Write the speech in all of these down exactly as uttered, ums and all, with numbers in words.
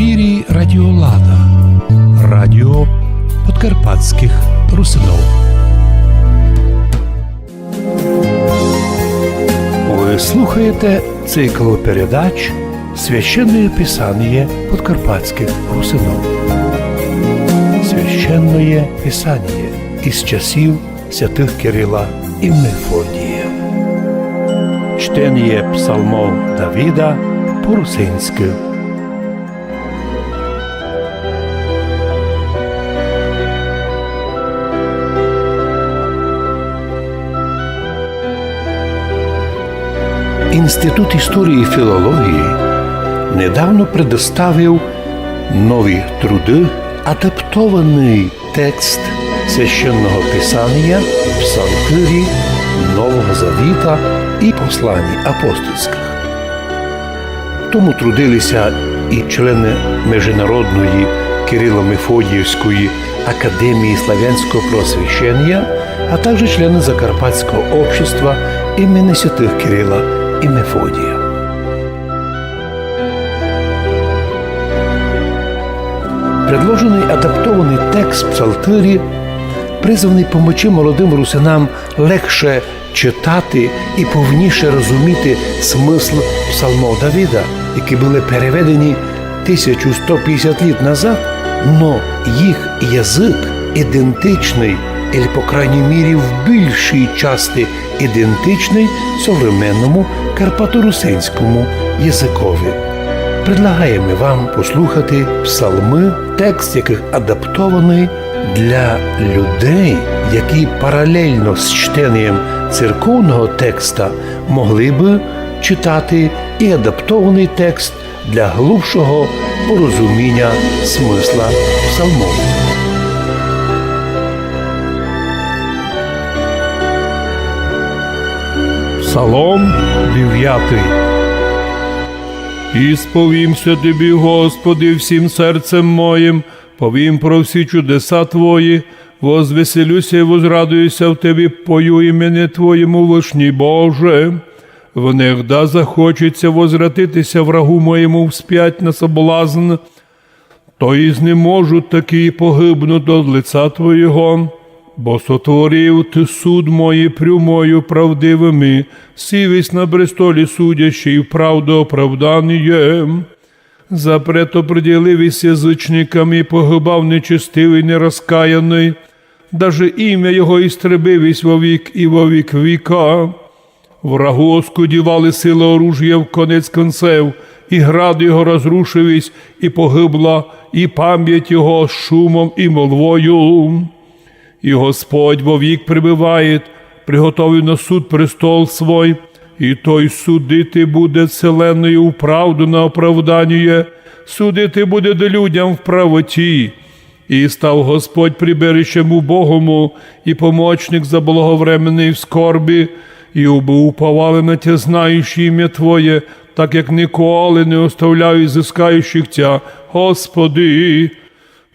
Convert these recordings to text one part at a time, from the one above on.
ефірі Радіо Лада, радіо подкарпатських русинов. Ви слухаєте цикл передач «Священное Писание подкарпатських русинов». Священное Писание из часів святых Кирила и Мефодія. Чтеніє псалмов Давида по-русинськы. Інститут історії і філології недавно предоставив нові труды, адаптованый текст Священного Писания, Псалтырі, Нового Завіта и Посланій апостольськых. Тому трудили ся и члены Международної Кирило-Мефодіївської академії славянського просвіщенія, а также члены Закарпатського общества імені святых Кирила и Мефодія. Предложеный адаптованый текст Псалтырі призваный помочи молодым русинам легше читати и повніше розуміти смысл псалмов Давида, які были переведені тисячу сто пятдесят літ назад, но їх язык ідентичный, или, по крайній мірі, в більшій части ідентичный современному карпаторусинському языкови. Предлагаєме вам послухати псалмы, текст якых адаптованый для людей, які паралельно з чтенієм церковного текста могли бы читати и адаптованый текст для глубшого порозуміня смысла псалмов. Псалом девятый. Ісповім ся Тобі, Господи, всім серцем моїм, повім про всі чудеса Твої, возвеселю ся и возрадую ся в Тебі, пою имени Твоєму, вышній Боже. Внегда захоче ся возвратити ся врагу моєму вспять на соблазн, то изнеможуть такі и погибнуть од лица Твоєго. Бо сотворив Ты суд мої прямою правдивыми, сів ись на престолі судящий, и в правду оправданіє. Запрето приділив ись язычникам и погибав нечестивый, нерозкаяный. Даже имя його истребив ись вовік и во вік віка. Врагу оскудівали силы оружія в конець концев, и град його розрушив ись, и погибла и память його з шумом и молвою. И Господь вовік пребывает, приготовив на суд престол свой, и той судити буде вселенную в правду на оправданіє, судити буде людям в правоті. И став Господь прибежищем убогому, и помочник заблаговременный в скорби, и убы уповали на Тя, знающі имя Твоє, так як николи не оставляю изыскающих Тя, Господи.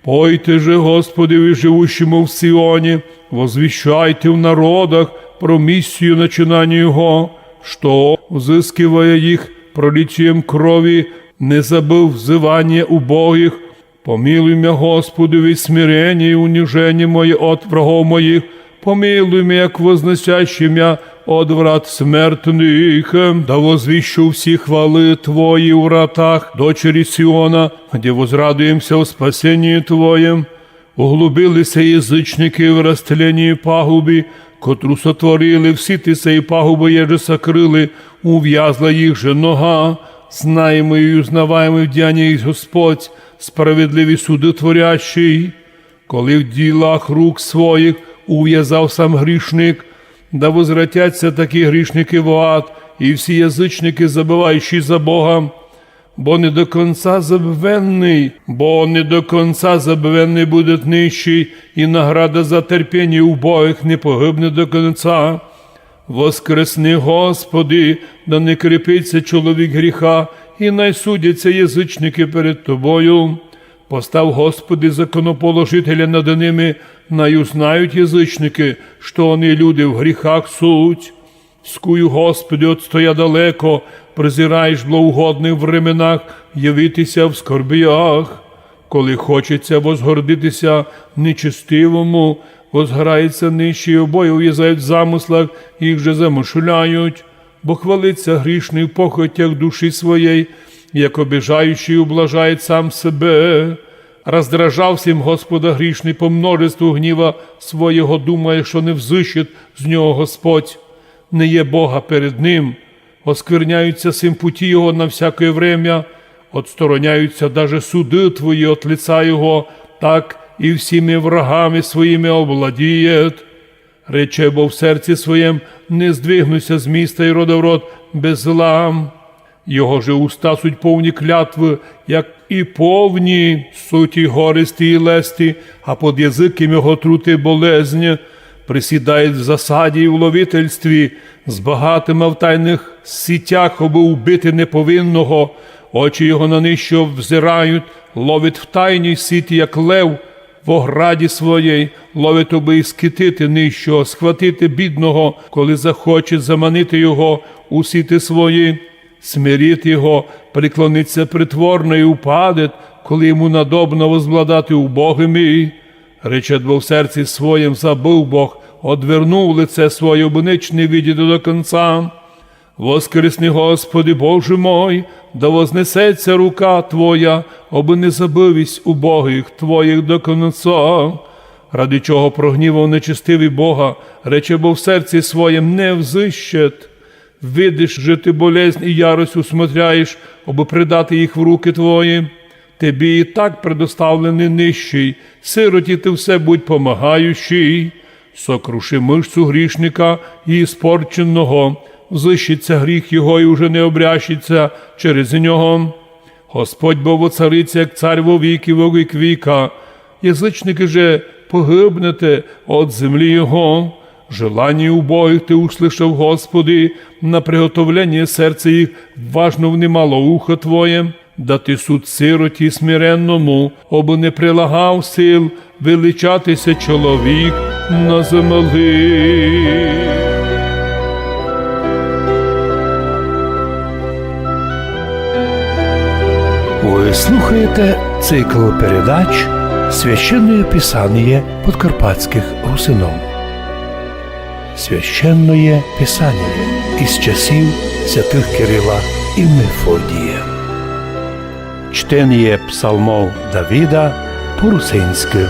Пойте же Господеві, живущему в Сіоні, возвіщайте в народах про місію начинання Його, што взыскиває їх пролитієм крові, не забыв взываніє убогих. Помилуй мя, Господи, ведь смирение и унижение моє от врагов моїх, помилуй мя, як возносящий мя от врат смертных. Да возвіщу всі хвалы Твої у вратах дочери Сіона, где возрадуєм ся в спасении Твоєм. Углубили ся язычники в растлениї пагубы, котру сотворили, в сіти сеї пагубы, єже сокрыли, увязла їх же нога. Знаємый и узнаваємый в діянії Господь, справедливі суды творящий. Коли в ділах рук своїх увязав сам грішник, да возвратять ся такі грішники в ад, и всі язычники, забывающі за Бога. Бо не до конца забвенный, бо не до конца забвенный будет нищий, и награда за терпение убогих не погибне до конца. Воскресни, Господи, да не кріпить ся чоловік гріха, и най судять ся язычники перед Тобою. Постав, Господи, законоположителя над ними, най узнають язычники, што они люди в гріхах суть. Скую, Господи, отстоя далеко, Призираєш благоугодных временах явитися в скорбях. Коли хочеться возгордитися нечестивому, возгорається нищий, обоє увязають в замыслах, їх же замышляють. Бо хвалиться грішный в похотях душі своєй, як обижаючий ублажає сам себе. Раздражав сим Господа грішный по множеству гнєва своєго, думає, што не взыщет з нього Господь. Не є Бога перед ним, оскверняються сим путі його на всякоє время, отстороняються даже суды твої от лица його, так и всіми врагами своїми овладієт. Рече бо в серці своєм: не здвигнуся з міста, и рода в род без зла. Його же уста суть повні клятвы, як и повні суті горести и лести, а под языком його трут и болезнь. Присідає в засаді и в ловительстві, з багатыма в тайных сітях, обы убити неповинного. Очі його на нищого взирають, ловить в тайній сіті, як лев в ограді своєй, ловить, обы исхитити нищого, схватити бідного, коли захоче заманити його у сіти свої. Смирит його, приклониться притворно и упадет, коли йому надобно возбладати убогыми. Рече бо в серці своєм: забыв Бог, одвернув лице своє, обы нич не видіти до конца. Воскресни, Господи Боже мой, да вознесеться рука Твоя, обы не забыв ись убогых Твоїх до конца. Ради чого прогнівав нечестивый Бога? Рече бо в серці своєм: не взыщет. Видиш же ты болезнь и ярость, усмотряєш, обы предати їх в руки Твої. Тебі и так предоставленый нищий, сироті ты все будь помагающий. Сокруши мышцу грішника и испорченого, взыщет ся гріх його и уже не обрящет ся через нього. Господь бо воцариться, як цар во віки, во вік віка. Язычникы же, погибнете от землі його. Желаніє убогых ты услышав, Господи, на приготовление серця їх важно внимало ухо Твоє. Дати суд сироті смиренному, обы не прилагав сил величати ся чоловік на землі. Вы слухаєте цикл передач «Священное Писание подкарпатских русинов». Священное Писание из часів святых Кирила и Мефодія. Чтеніє псалмов Давида по-русинськы.